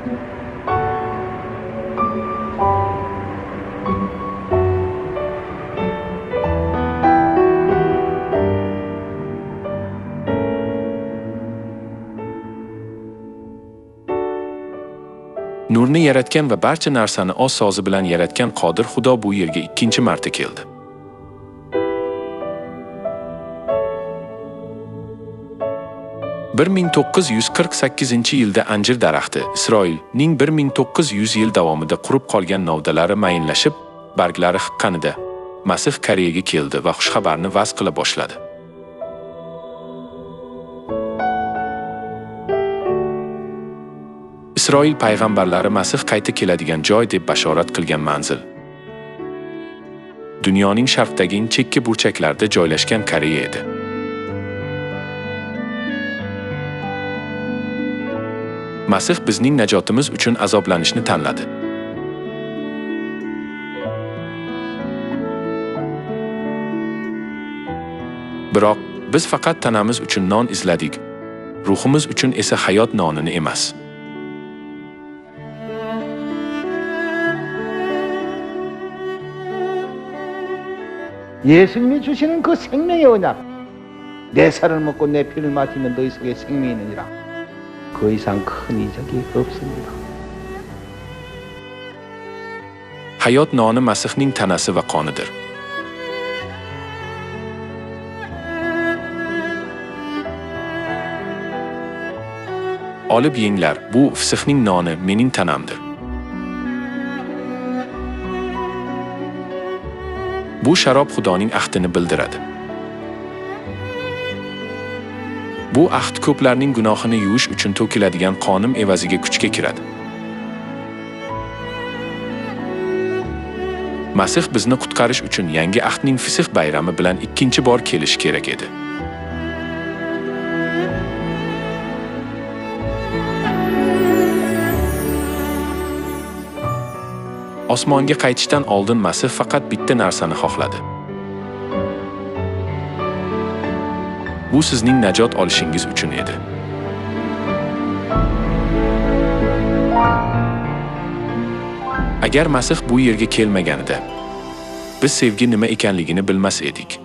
Nurni yaratgan va barcha narsani o'z so'zi bilan yaratgan Qodir Xudo bu yerga ikkinchi marta keldi. 1948-yilda anjir daraxti Isroilning 1900 yil davomida qurib qolgan novdalari mayinlashib, barglari hiqqanida Masih Koreyaga keldi va xushxabarni va'z qila boshladi. Isroil payg'ambarlari Masih qayta keladigan joy deb bashorat qilgan manzil dunyoning sharqdagi eng chekka burchaklarida joylashgan Koreya edi. Masih bizning najotimiz uchun azoblanishni tanladi. Biroq biz faqat tanamiz uchun non izladik, ruhimiz uchun esa hayot nonini emas. 예수님이 주시는 그 생명의 언약, 내 살을 먹고 내 피를 마시면 너희 속에 생명이 있느니라. 그 이상 큰 이적이 없습니다. Hayot noni Masihning tanasi va qonidir. Olib yenglar, bu Fisihning noni mening tanamdir. Bu sharob Xudoning ahdini bildiradi. Bu ahd ko'plarning gunohini yuvish uchun to'kiladigan qonim evaziga kuchga kiradi. Masih bizni qutqarish uchun yangi ahdning Fisih bayrami bilan ikkinchi bor kelishi kerak edi. Osmonga qaytishdan oldin Masih faqat bitta narsani xohladi. Bu sizning najot olishingiz uchun edi. Agar Masih bu yerga kelmaganida, biz sevgi nima ekanligini bilmas edik.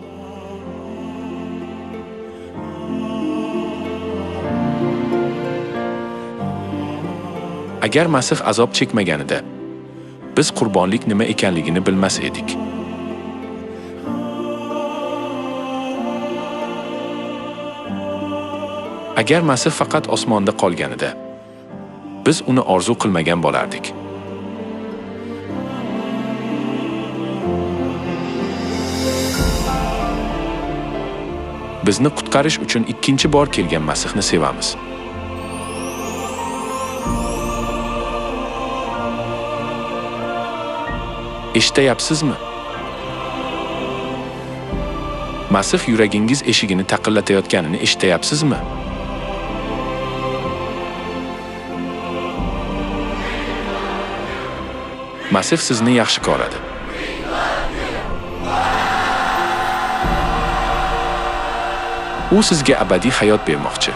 Agar Masih azob chekmaganida, biz qurbonlik nima ekanligini bilmas edik. Agar Masih faqat osmonda qolganida, biz uni orzu qilmagan bo'lardik. Bizni qutqarish uchun ikkinchi bor kelgan Masihni sevamiz. Eshitayapsizmi? Masih yuragingiz eshigini taqillatayotganini eshitayapsizmi? Masih sizni yaxshi ko'radi. U sizga abadiy hayot bermoqchi.